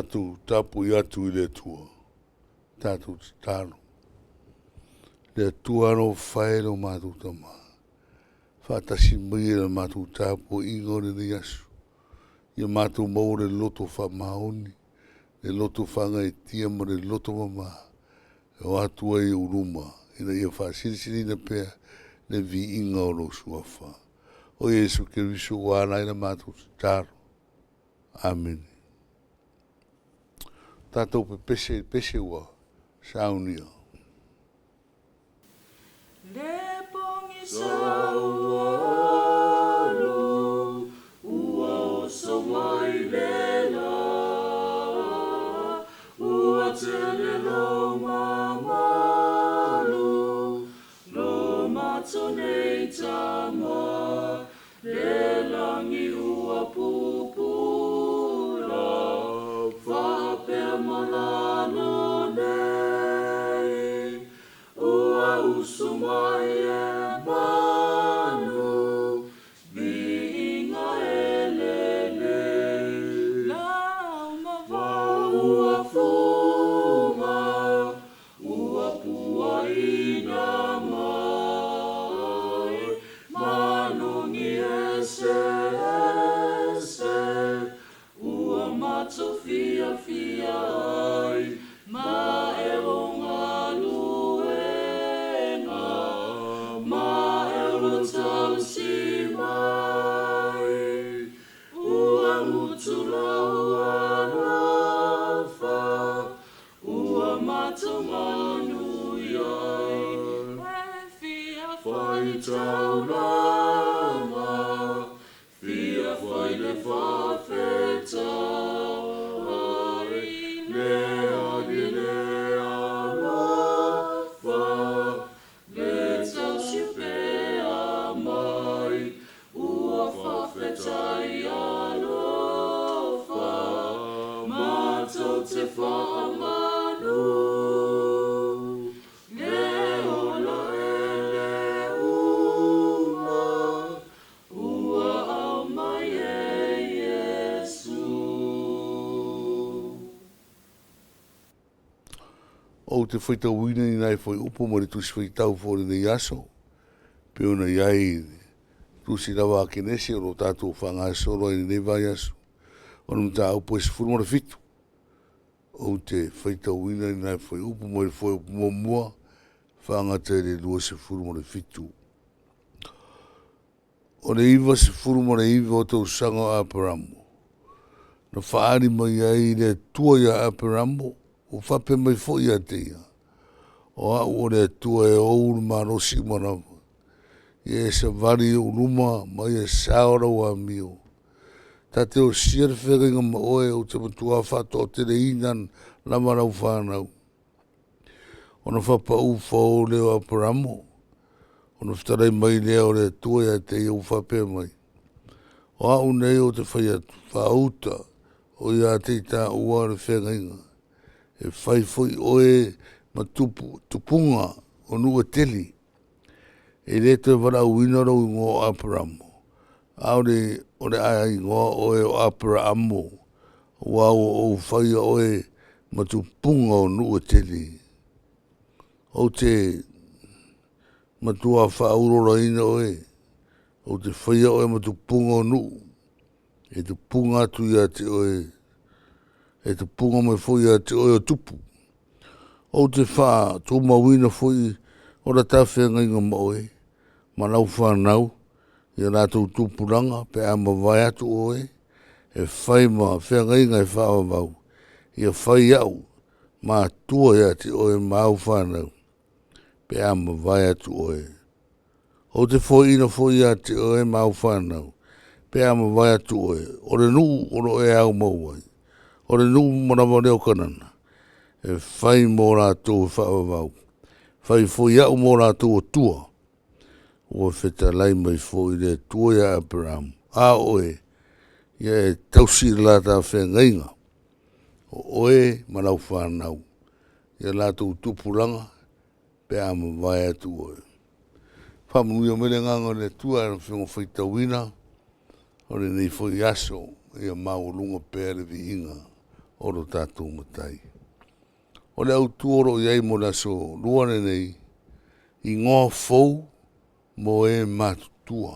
Tatou tapuai atu i le Atua, tatou tatalo. Le Atua alofa e lo matou Tama, faatasi maia i le matou tapuaiga o lenei aso, ia matou maua le loto faamaoni, le loto faagaeetia ma le loto mama e o atu ai i ou luma ina ia faasilisiliina pea le viiga o lou Suafa. O Iesu Keriso ua ala ai la matou tatalo. Amene. Tatou pepese i le pese ua saunia. Le pogisa ua alu, ua oso mai le la, ua tele lo mamalu, lo matou nei tama, le lagi ua pupula, faapea malalo nei, ua usu mai e manu, viiga e lelei, lau ma vao ua fuga, ua puaina mai, manogi eseese, ua matou fiafia ai, ma e o galuega, ma e o tausi mai, ua gutu lou alofa, ua matou manuia ai, e fia faitau lava, fia fai le faafetai, le Alii le alofa, le tausi pea mai, ua faafetai alofa, matou te faamanu. Le ola e le uma, ua aumai e Iesu. Ou te faitauina ni nai fuaiupu mai le Tusi Faitau foi o lenei aso e pei ona i ai le Tusi lava a Kenese o lo o tatou faagasolo ai i lenei vaiaso, o le mataupu e 17. Ou te faitauina ni nai fuaiupu mai le fuaiupu 1 faagata i le 27. O le 99 o tausaga o Aperamo, na faaali mai ai le Atua ia Aperamo ua faapea mai foi ia te ia, “O A'u o le Atua e ou le malosi uma lava, ia e savali i o'u luma ma ia sao lau amio. Ta te osia le feagaiga ma oe, ou te matuā faatoateleina lava lau fanau.” Ona faapau fou lea o Aperamo, ona fetalai mai lea o le Atua ia te ia ua faapea mai, “O A'u nei ou te fai atu, faauta o ia te i tāua le feagaiga, e fai foi oe ma tupuga o nuu e tele. E le toe valaauina lou igoa o Aperamo, a o le a igoa oe o Aperaamo, auā ua ou faia oe ma tupuga o nuu e tele. Ou te matuā faaulolaina oe, ou te faia oe ma tupuga o nuu, e tupuga atu ia te oe, e tupuga mai foi ia te oe o tupu. Ou te faatumauina foi o la ta feagaiga ma oe ma lau fanau i a latou tupulaga pe a mavae atu oe, e fai ma feagaiga e faavavau, ia fai a'u Matua ia te oe ma au fanau pe a mavae atu oe. Ou te foaina foi ia te oe ma au fanau, pe a mavae atu oe, o le nuu o lo o e aumau ai, o le nuu uma lava lea o Kanana, e fai mo latou e faavavau, fai foi A'u mo latou Atua.” Ua fetalai mai foi le Atua ia Aperamo, “A oe, ia e tausi le la ta feagaiga, o oe ma lau fanau i a latou tupulaga pe a mavae atu oe.” Faamanuia mai le Agaga o le Atua i lau Afioga faitauina o lenei foi aso, ia maualuga pea le viiga. o lo tatou Matai. O le autu o loo iai mo le aso lua lenei, igoa fou mo e matutua,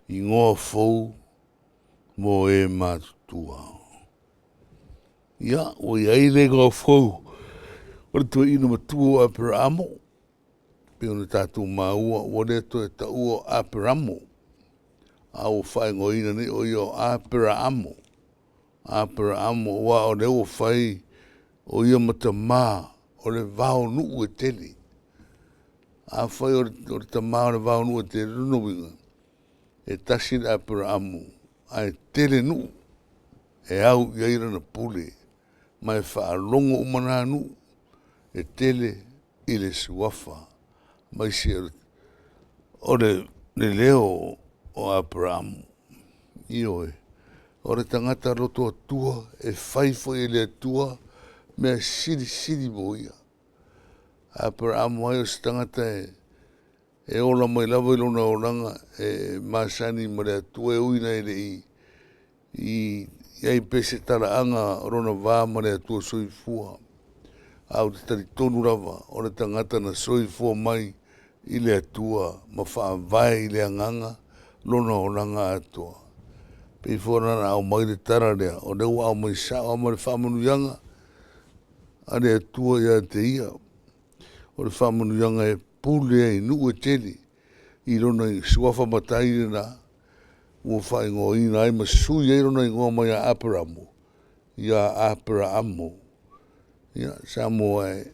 igoa fou mo e matutua. Ia ua iai le igoa fou o le toeaina matua o Aperaamo pei ona tatou maua ua le toe taua o Aperamo, a ua faaigoaina nei o ia o Aperaamo. Aperaamo aua o lea ua fai o ia ma tama o le vao nuu e tele. Afai o le tama o le vao nuu e tele, o lona uiga e tasi le Aperaamo ae tele nuu e au i ai lana pule, ma e faalogo uma na nuu e tele i le suafa aemaise o le leo o Aperaamo. Ioe, o le tagata loto Atua e fai foi e le Atua mea silisili mo ia. Aperaamo ai o se tagata e ola mai lava i lona olaga e masani ma le Atua e ui ina e lei iai pe se talaaga o lona va ma le Atua Soifua, ae ou te talitonu lava o le tagata na soifua mai i le Atua ma faavae i le Agaga lona olaga atoa. E pei foi la ona aumai le tala lea, o lea ua aumai sao lava ma le faamanuiaga a le Atua ia te ia, o le faamanuiaga e pule ai i nuu e tele i lona suafa matai lena ua faaigoaina ai ma sui ai lona igoa mai ia Aperamo ia Aperaamo. Ia Samoa e,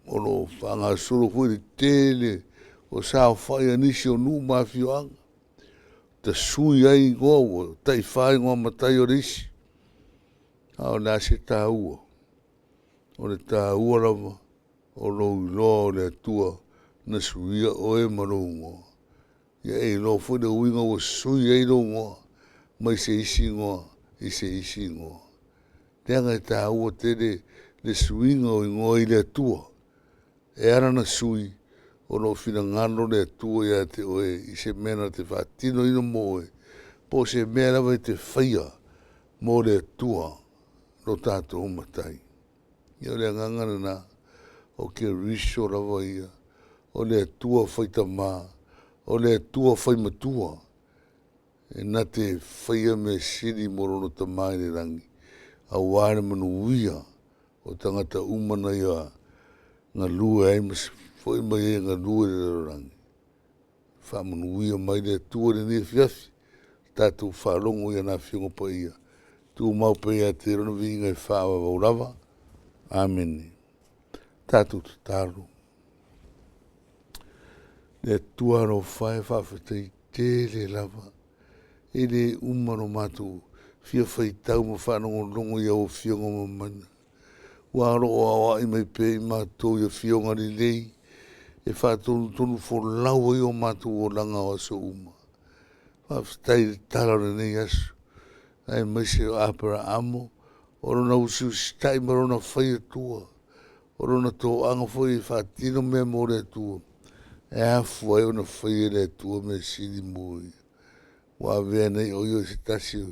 o loo faagasolo foi le tele o saofai a nisi o nuu ma afioaga, tasui ai igoa ua tai-fa igoa matai o le isi. A o le a se taua? O le taua lava o lou iloa o le Atua na suia oe ma lou igoa. Ia e iloa foi le uiga ua sui ai lou igoa mai se isi igoa i se isi igoa, leaga e taua tele le suiga o igoa i le Atua. E ala ona sui, o loo finagalo le Atua ia te oe i se mea na te faatinoina mo oe, po o se mea lava e te faia mo le Atua lo tatou Matai. Ia o le agaga lena, o Keriso lava ia, o le Atua faitama, o le Atua fai matua, e na te faia mea sili mo lona Tama i le lagi, aua le manuia o tagata uma na ia galue ai ma foi mai ai e galue i le lalolagi. Faamanuia mai le Atua i lenei afiafi, tatou faalogo i ana Afioga Paia, tumau pea ia te Ia lona viiga e faavavau lava. Amene. Tatou tatalo. Le Atua alofa e, faafetai tele lava, e le uma lo matou fia faitau ma faalogologo i au Afioga mamana, aua o lo o aoai mai pea i matou i Afioga lelei e faatonutonu folau ai o matou olaga o aso uma. Faafetai i le tala o lenei aso, aemaise o Aperaamo o lona usiusitai ma lona faiatua, o lona toaga foi e faatino mea mo le Atua, e afua ai ona faia e le Atua mea sili mo ia. Ua avea nei o ia o se tasi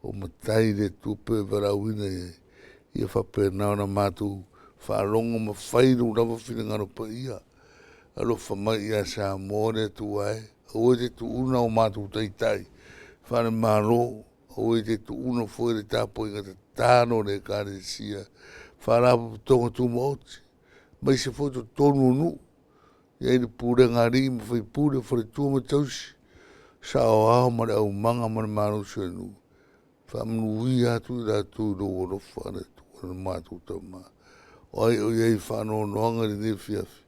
o matai i le Atua e valaauina i ai, ia faapena ona matou faalogo ma fai lou lava finagalo paia. Alofa mai ia Samoa le Atua e, aua e te tuua o matou taitai faale-Malo, aua e te tuua foi le tapuaiga tatalo a le Ekalesia, Faalapotopotoga Tumaoti, aemaise foi o totonu o nuu, e i ai le pulega a alii ma faipule, faletua ma tausi, saoao ma le aumaga ma le malosi o le nuu, faamanuia atu i latou i lou alofa le Atua lo matou Tama. O ai o i ai faanoanoaga i lenei afiafi,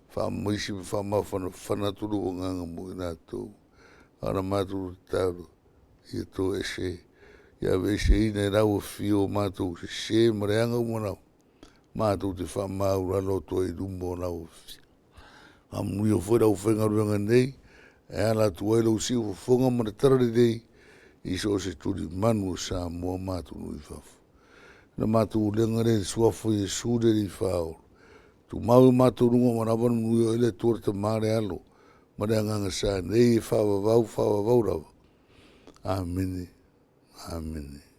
faamaisi ma faamafanafana atu lou agaga mo i latou. A o le matou tatalo, ia toese, ia aveeseina i lau afio o matou sese ma leaga uma lava, matou te faamaualalo atu ai i luma o lau Afioga. Faamanuia foi le aufaigaluega nei, e ala atu ai lou siufofoga ma le talalelei i so o se tulimanu o Samoa ma atunuu i fafo. O le matou uluga lea i le Suafa o Iesu le Alii Faaola, tumau i o matou luga aua lava le manuia. O Ai le Atua le Tama le Alo ma le Agaga Sa, nei e faavavau, faavavau lava. Amene. Amene.